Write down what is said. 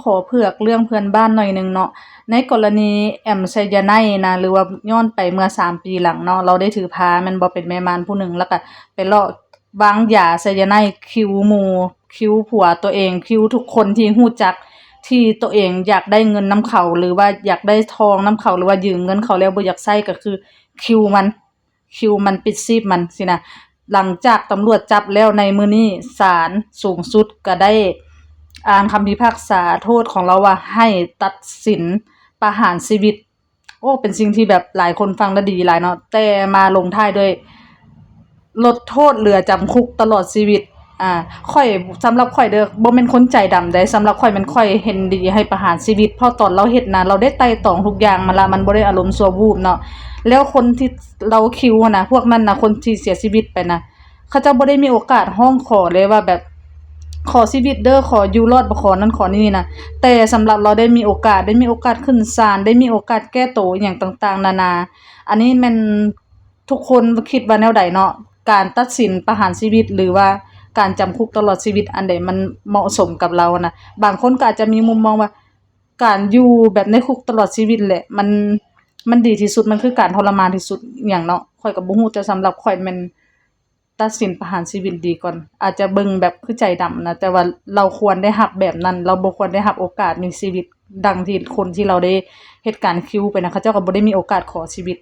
ຂໍເຜືອກເລື່ອງເພື່ອນບ້ານໜ້ອຍໜຶ່ງເນາະ. ໃນກໍລະນີແອມໄຊຍາໄນນະ ຫຼືວ່າຍ້ອນໄປເມື່ອສາມປີຫຼັງເນາະ, ລາວໄດ້ຖືພາແມ່ນບໍ່ ເປັນແມ່ມ່ານຜູ້ໜຶ່ງ ແລ້ວກະໄປເລາະວາງຢາໄຊຍາໄນຄິວໝູ່, ຄິວຜົວໂຕເອງ, ຄິວທຸກຄົນທີ່ຮູ້ຈັກ ທີ່ໂຕເອງຢາກໄດ້ເງິນນຳເຂົາ ຫຼືວ່າຢາກໄດ້ທອງນຳເຂົາ ຫຼືວ່າຢືມເງິນເຂົາແລ້ວບໍ່ຢາກໃຊ້ ກໍຄືຄິວມັນ ຄິວມັນ ປິດຊີບມັນຊີ້ນະ. ຫຼັງຈາກຕຳຫຼວດຈັບແລ້ວ ໃນມື້ນີ້ສານສູງສຸດກໍໄດ້ອ່ານຄຳພິພາກສາໂທດຂອງລາວວ່າໃຫ້ຕັດສິນປະຫານຊີວິດ. ໂອ້ ເປັນສິ່ງທີ່ແບບຫຼາຍຄົນຟັງແລ້ວດີຫຼາຍເນາະ, ແຕ່ມາລົງທ້າຍດ້ວຍລົດໂທດເຫຼືອຈຳຄຸກຕະຫຼອດຊີວິດ. ອາ ຂ້ອຍ ສຳລັບຂ້ອຍເດີ້ ບໍ່ແມ່ນຄົນໃຈດຳໃດ, ສຳລັບຂ້ອຍແມ່ນຂ້ອຍເຫັນດີໃຫ້ປະຫານຊີວິດ ເພາະຕອນລາວເຮັດນະ ລາວໄດ້ໄຕ່ຕອງທຸກຢ່າງມາລະ, ມັນບໍ່ໄດ້ອາລົມຊົ່ວວູບເນາະ. ແລ້ວຄົນທີ່ລາວຄິວຫັ້ນນະ ພວກນັ້ນນະ ຄົນທີ່ເສຍຊີວິດໄປນະ ເຂົາເຈົ້າບໍ່ໄດ້ມີໂອກາດຮ້ອງຂໍເລີຍວ່າແບບ ຂໍຊີວິດເດີ້ ຂໍຢູ່ລອດ ບໍ່ຂໍນັ້ນຂໍນີ້ນະ. ແຕ່ສຳລັບລາວໄດ້ມີໂອກາດ ໄດ້ມີໂອກາດຂຶ້ນສານ ໄດ້ມີໂອກາດແກ້ໂຕອີ່ຫຍັງຕ່າງໆນານາ. ອັນນີ້ແມ່ນ ທຸກຄົນຄິດວ່າແນວໃດເນາະ? ການຕັດສິນປະຫານຊີວິດ ຫຼືວ່າການຈຳຄຸກຕະຫຼອດຊີວິດ ອັນໃດມັນເໝາະສົມກັບລາວນະ? ບາງຄົນກໍອາດຈະມີມຸມມອງວ່າ ການຢູ່ແບບໃນຄຸກຕະຫຼອດຊີວິດແຫຼະ ມັນ ມັນດີທີ່ສຸດ ມັນຄືການທໍລະມານທີ່ສຸດຫຍັງເນາະ. ຂ້ອຍກໍບໍ່ຮູ້ ແຕ່ສຳລັບຂ້ອຍແມ່ນຕັດສິນປະຫານຊີວິດດີກ່ອນ. ອາດຈະເບິ່ງແບບຄືໃຈດຳນະ, ແຕ່ວ່າລາວຄວນໄດ້ຮັບແບບນັ້ນ, ລາວບໍ່ຄວນໄດ້ຮັບໂອກາດມີຊີວິດ ດັ່ງທີ່ຄົນທີ່ລາວໄດ້ເຮັດການຄິວໄປນະ, ເຂົາເຈົ້າກໍບໍ່ໄດ້ມີໂອກາດຂໍຊີວິດ.